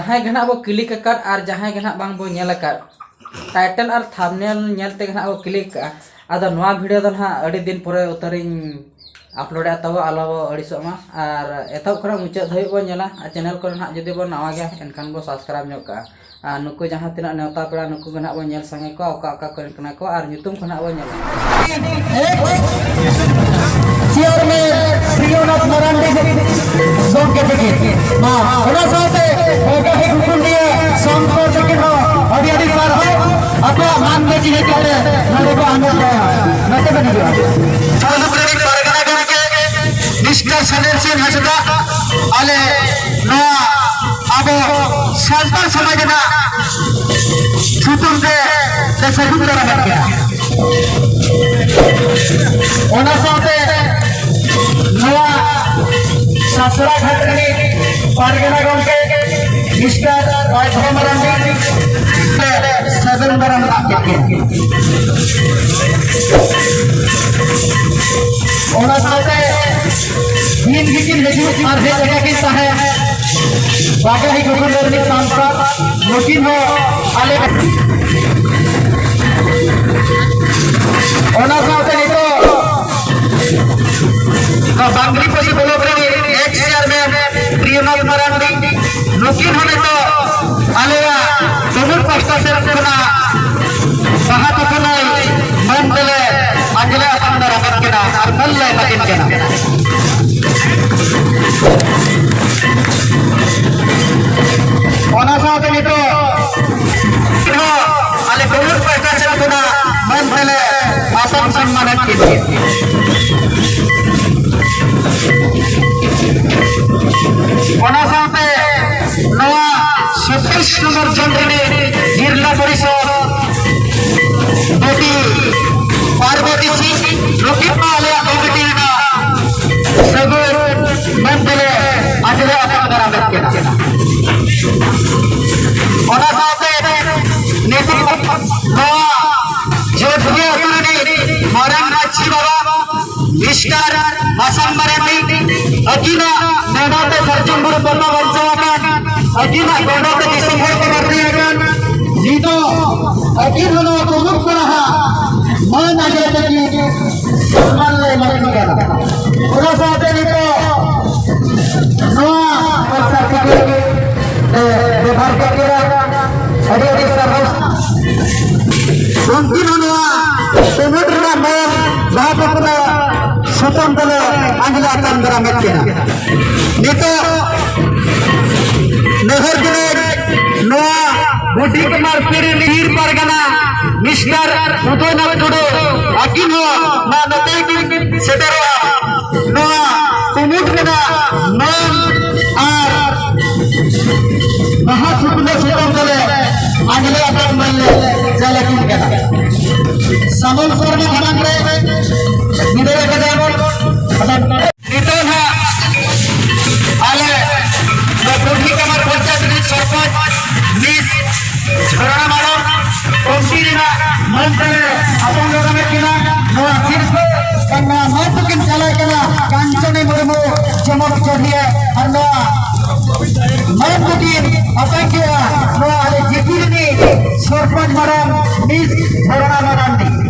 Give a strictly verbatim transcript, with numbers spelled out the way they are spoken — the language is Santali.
ᱡᱟᱦᱟᱸᱭ ᱜᱮ ᱱᱟᱦᱟᱜ ᱵᱚ ᱠᱞᱤᱠ ᱟᱠᱟᱫ ᱟᱨ ᱡᱟᱦᱟᱸᱭ ᱜᱮ ᱱᱟᱦᱟᱜ ᱵᱟᱝ ᱵᱚ ᱧᱮᱞ ᱟᱠᱟᱫ, ᱴᱟᱭᱴᱮᱞ ᱟᱨ ᱛᱷᱟᱢᱵᱱᱮᱞ ᱧᱮᱞ ᱛᱮᱜᱮ ᱱᱟᱦᱟᱜ ᱵᱚ ᱠᱞᱤᱠ ᱟᱠᱟᱫᱼᱟ᱾ ᱟᱫᱚ ᱱᱚᱣᱟ ᱵᱷᱤᱰᱤᱭᱳ ᱫᱚ ᱱᱟᱦᱟᱜ ᱟᱹᱰᱤ ᱫᱤᱱ ᱯᱚᱨᱮ ᱩᱛᱟᱹᱨᱤᱧ ᱟᱯᱞᱳᱰᱮᱫᱼᱟ, ᱛᱟᱵᱚ ᱟᱞᱚ ᱵᱚ ᱟᱹᱲᱤᱥᱚᱜ ᱢᱟ᱾ ᱟᱨ ᱮᱛᱚᱦᱚᱵ ᱠᱷᱚᱱᱟᱜ ᱢᱩᱪᱟᱹᱫ ᱫᱷᱟᱹᱵᱤᱡ ᱵᱚ ᱧᱮᱞᱟ᱾ ᱟᱨ ᱪᱮᱱᱮᱞ ᱠᱚᱨᱮ ᱱᱟᱦᱟᱜ ᱡᱩᱫᱤ ᱵᱚ ᱱᱟᱣᱟ ᱜᱮᱭᱟ, ᱮᱱᱠᱷᱟᱱ ᱵᱚ ᱥᱟᱵᱥᱠᱨᱟᱭᱤᱵᱽ ᱧᱚᱜ ᱠᱟᱜᱼᱟ᱾ ᱟᱨ ᱱᱩᱠᱩ ᱡᱟᱦᱟᱸ ᱛᱤᱱᱟᱹᱜ ᱱᱮᱣᱛᱟ ᱯᱮᱲᱟ, ᱱᱩᱠᱩ ᱜᱮ ᱱᱟᱦᱟᱜ ᱵᱚ ᱧᱮᱞ ᱥᱟᱸᱜᱮ ᱠᱚᱣᱟ, ᱚᱠᱟ ᱚᱠᱟ ᱠᱚᱨᱮᱱ ᱠᱟᱱᱟ ᱠᱚ, ᱟᱨ ᱧᱩᱛᱩᱢ ᱠᱚ ᱱᱟᱦᱟᱜ ᱵᱚ ᱧᱮᱞᱟ᱾ ᱪᱮᱭᱟᱨᱢᱮᱱ ᱯᱨᱤᱭᱚᱱᱟᱛᱷ ᱢᱟᱨᱟᱱᱰᱤ ᱜᱚᱢᱠᱮ ᱛᱤᱠᱤᱱ᱾ ᱢᱟ, ᱚᱱᱟ ᱥᱟᱶᱛᱮ ᱵᱚᱭᱜᱟᱱᱤᱠ ᱦᱩᱠᱩᱢ ᱫᱤᱭᱮ ᱥᱚᱝᱠᱚᱨ ᱛᱤᱠᱤᱱ ᱦᱚᱸ ᱟᱹᱰᱤ ᱟᱹᱰᱤ ᱥᱟᱨᱦᱟᱣ᱾ ᱟᱯᱮᱭᱟᱜ ᱢᱟᱱ ᱵᱮᱡᱤ ᱦᱮᱡ ᱠᱟᱛᱮ ᱱᱚᱰᱮ ᱠᱚ ᱟᱸᱡᱚᱢ ᱠᱚᱣᱟ᱾ ᱱᱚᱛᱮ ᱵᱮᱱ ᱦᱤᱡᱩᱜᱼᱟ᱾ ᱯᱟᱨᱜᱟᱱᱟ ᱜᱚᱢᱠᱮ ᱢᱤᱥᱴᱟᱨ ᱥᱟᱫᱮᱱ ᱥᱤᱝ ᱦᱟᱸᱥᱫᱟ, ᱟᱞᱮ ᱱᱚᱣᱟ ᱟᱵᱚ ᱥᱟᱱᱛᱟᱲ ᱥᱚᱢᱟᱡᱽ ᱨᱮᱱᱟᱜ ᱥᱩᱛᱟᱹᱢ ᱛᱮ ᱞᱮ ᱥᱟᱹᱜᱩᱱ ᱫᱟᱨᱟᱢᱮᱫ ᱠᱤᱱᱟ᱾ ᱚᱱᱟ ᱥᱟᱶᱛᱮ ᱱᱚᱣᱟ ᱥᱟᱥᱲᱟ ᱜᱷᱟᱴ ᱨᱤᱱᱤᱡ ᱯᱟᱨᱜᱟᱱᱟ ᱜᱚᱢᱠᱮ ᱢᱤᱥᱴᱟᱨ ᱨᱟᱡᱽᱵᱷᱚᱨ ᱢᱟᱨᱟᱱᱰᱤ ᱞᱮ ᱥᱟᱹᱜᱩᱱ ᱫᱟᱨᱟᱢ ᱫᱟᱜ ᱠᱮᱫ ᱠᱤᱱᱟ᱾ ᱚᱱᱟ ᱥᱟᱶᱛᱮ ᱫᱤᱱ ᱜᱮᱠᱤᱱ ᱦᱤᱡᱩᱜ ᱟᱨ ᱦᱮᱡ ᱟᱠᱟ ᱠᱤᱱ ᱛᱟᱦᱮᱸ ᱵᱟᱜᱟᱦᱤ ᱜᱚᱵᱤᱱᱫᱚ ᱨᱤᱱᱤᱡ ᱥᱟᱝᱥᱚᱫ, ᱱᱩᱠᱤᱱ ᱦᱚᱸ ᱟᱞᱮ ᱚᱱᱟ ᱥᱟᱶᱛᱮ ᱱᱤᱛᱚᱜ ᱱᱚᱣᱟ ᱵᱟᱝᱜᱽᱨᱤᱯᱚᱥᱤ ᱵᱞᱚᱠ ᱨᱤᱱᱤᱡ ᱮᱠᱥ ᱪᱮᱭᱟᱨᱢᱮᱱ ᱯᱨᱤᱭᱚᱱᱟᱛᱷ ᱢᱟᱨᱟᱱᱰᱤ, ᱱᱩᱠᱤᱱ ᱦᱚᱸ ᱱᱤᱛᱚᱜ ᱟᱞᱮᱭᱟᱜ ᱛᱩᱢᱩᱞ ᱯᱟᱥᱴᱟ ᱥᱮᱫ ᱠᱷᱚᱱᱟᱜ ᱵᱟᱦᱟ ᱛᱩᱯᱩᱱᱟᱹᱭ ᱢᱟᱹᱱ ᱛᱮᱞᱮ ᱟᱸᱡᱽᱞᱮ ᱟᱛᱟᱝ ᱫᱟᱨᱟᱢᱮᱫ ᱠᱤᱱᱟ ᱟᱨ ᱢᱟᱹᱱ ᱞᱮ ᱮᱢᱟ ᱠᱤᱱ ᱠᱟᱱᱟ᱾ ᱚᱱᱟ ᱥᱟᱶᱛᱮ ᱱᱤᱛᱚᱜ ᱦᱚᱸ ᱟᱞᱮ ᱵᱩᱨᱩ ᱯᱟᱦᱴᱟ ᱥᱮᱫ ᱠᱷᱚᱱᱟᱜ ᱢᱟᱹᱱ ᱛᱮᱞᱮ ᱟᱛᱟᱝ ᱥᱚᱱᱢᱟᱱᱮᱫ ᱠᱤᱱᱟ᱾ ᱚᱱᱟ ᱥᱟᱶᱛᱮ ᱱᱚᱣᱟ ᱪᱷᱚᱛᱨᱤᱥ ᱱᱚᱢᱵᱚᱨ ᱡᱳᱱ ᱨᱤᱱᱤᱡ ᱡᱤᱞᱟ ᱯᱚᱨᱤᱥᱚᱫ ᱵᱤᱴᱤ ᱯᱟᱨᱵᱚᱛᱤ ᱥᱤᱝ, ᱱᱩᱠᱤᱱ ᱢᱟ ᱟᱞᱮᱭᱟᱜ ᱠᱚᱢᱤᱴᱤ ᱨᱮᱱᱟᱜ ᱥᱟᱹᱜᱩᱱ ᱢᱮᱱ ᱛᱮᱞᱮ ᱟᱸᱡᱽᱞᱮ ᱟᱛᱟᱝ ᱫᱟᱨᱟᱢᱮᱫ ᱠᱤᱱᱟ᱾ ᱚᱱᱟ ᱥᱟᱶᱛᱮ ᱱᱤᱛᱚᱜ ᱱᱚᱣᱟ ᱡᱳᱴᱷᱤᱭᱟᱹ ᱟᱹᱛᱩ ᱨᱤᱱᱤᱡ ᱢᱟᱨᱟᱝ ᱢᱟᱹᱡᱷᱤ ᱵᱟᱵᱟ ᱢᱤᱥᱴᱟᱨ ᱢᱟᱥᱟᱝ ᱢᱟᱨᱟᱱᱰᱤ, ᱟᱹᱠᱤᱱᱟᱜ ᱱᱮᱰᱟ ᱛᱮ ᱥᱟᱨᱡᱚᱢ ᱵᱩᱨᱩ ᱯᱟᱛᱟ ᱵᱟᱧᱪᱟᱣ ᱟᱠᱟᱱ ᱟᱹᱠᱤᱱᱟᱜ ᱜᱚᱸᱰᱟ ᱛᱮ ᱫᱤᱥᱚᱢ ᱦᱚᱲ ᱠᱚ ᱵᱟᱹᱲᱛᱤ ᱟᱠᱟᱱ᱾ ᱱᱤᱛᱚᱜ ᱟᱹᱠᱤᱱ ᱦᱚᱸ ᱱᱚᱣᱟ ᱠᱩᱢᱩᱴ ᱠᱚᱲᱟ ᱦᱟᱸᱜ ᱢᱟᱹᱱ ᱟᱡᱟᱨ ᱛᱮ ᱥᱚᱱᱢᱟᱱ ᱞᱮ ᱮᱢᱟ ᱠᱤᱱ ᱠᱟᱱᱟ᱾ ᱚᱱᱟ ᱥᱟᱶᱛᱮ ᱱᱤᱛᱚᱜ ᱱᱚᱣᱟ ᱯᱚᱨᱥᱟ ᱴᱤᱠᱤᱴ ᱵᱮᱵᱷᱟᱨ ᱠᱮᱫ ᱠᱮᱫᱟ᱾ ᱟᱹᱰᱤ ᱟᱹᱰᱤ ᱥᱟᱨᱦᱟᱣ᱾ ᱩᱱᱠᱤᱱ ᱦᱚᱸ ᱱᱚᱣᱟ ᱠᱩᱢᱩᱴ ᱨᱮᱱᱟᱜ ᱢᱟᱹᱱ ᱡᱟᱦᱟᱸ ᱠᱚ ᱠᱟᱱᱟ ᱥᱩᱛᱟᱹᱢ ᱛᱮᱞᱮ ᱟᱸᱡᱽᱞᱮ ᱟᱛᱟᱝ ᱫᱟᱨᱟᱢᱮᱫ ᱠᱤᱱᱟ᱾ ᱱᱤᱛᱚᱜ ᱱᱮᱦᱚᱨ ᱡᱤᱱᱤᱥ ᱱᱚᱣᱟ ᱵᱩᱰᱷᱤ ᱠᱟᱢᱟᱨ ᱯᱤᱲ ᱯᱤᱲ ᱯᱟᱨᱜᱟᱱᱟ ᱢᱤᱥᱴᱟᱨ ᱩᱫᱚᱭᱱᱟᱛᱷ ᱴᱩᱰᱩ ᱟᱹᱠᱤᱱ ᱦᱚᱸ ᱢᱟ ᱱᱚᱛᱮ ᱠᱤᱱ ᱥᱮᱴᱮᱨᱚᱜᱼᱟ᱾ ᱱᱚᱣᱟ ᱠᱩᱢᱩᱴ ᱨᱮᱱᱟᱜ ᱢᱟᱹᱱ ᱟᱨ ᱵᱟᱦᱟ ᱥᱩᱯᱱᱟᱹ ᱥᱩᱛᱟᱹᱢ ᱛᱮᱞᱮ ᱟᱸᱡᱽᱞᱮ ᱟᱛᱟᱝ ᱢᱟᱹᱱ ᱞᱮ ᱪᱟᱞ ᱟᱹᱠᱤᱱ ᱠᱟᱱᱟ᱾ ᱥᱟᱢᱚᱞ ᱥᱚᱨᱢᱟ ᱢᱟᱲᱟᱝ ᱨᱮ ᱵᱤᱫᱟᱹᱭ ᱟᱠᱟᱫᱟ ᱵᱚᱱ᱾ ᱱᱤᱛᱚᱜ ᱱᱟᱜ ᱟᱞᱮ ᱱᱚᱣᱟ ᱠᱩᱲᱢᱤ ᱠᱟᱢᱟᱨ ᱯᱚᱧᱪᱟᱭᱮᱛ ᱨᱤᱱᱤᱡ ᱥᱚᱨᱯᱚᱧᱪ ᱢᱤᱥ ᱡᱷᱚᱨᱱᱟ ᱢᱟᱲᱟᱝ ᱠᱚᱢᱤᱴᱤ ᱨᱮᱱᱟᱜ ᱢᱟᱹᱱ ᱛᱮᱞᱮ ᱟᱛᱟᱝ ᱫᱟᱨᱟᱢᱮᱫ ᱠᱤᱱᱟ᱾ ᱱᱚᱣᱟ ᱥᱤᱨᱯᱟᱹ ᱟᱨ ᱱᱚᱣᱟ ᱢᱟᱹᱱ ᱛᱮᱠᱤᱱ ᱪᱟᱞᱟᱜ ᱠᱟᱱᱟ ᱠᱟᱧᱪᱚᱱᱤ ᱢᱩᱨᱢᱩ ᱡᱚᱢᱚᱠ ᱪᱚᱲᱦᱤᱭᱟᱹ ᱟᱨ ᱱᱚᱣᱟ ᱢᱟᱹᱱ ᱛᱮᱠᱤᱱ ᱟᱛᱟᱝ ᱠᱮᱜᱼᱟ ᱱᱚᱣᱟ ᱟᱞᱮ ᱡᱤᱯᱤ ᱨᱤᱱᱤᱡ ᱥᱚᱨᱯᱚᱧᱪ ᱢᱟᱲᱟᱝ ᱢᱤᱥ ᱡᱷᱚᱨᱱᱟ ᱢᱟᱨᱟᱱᱰᱤ᱾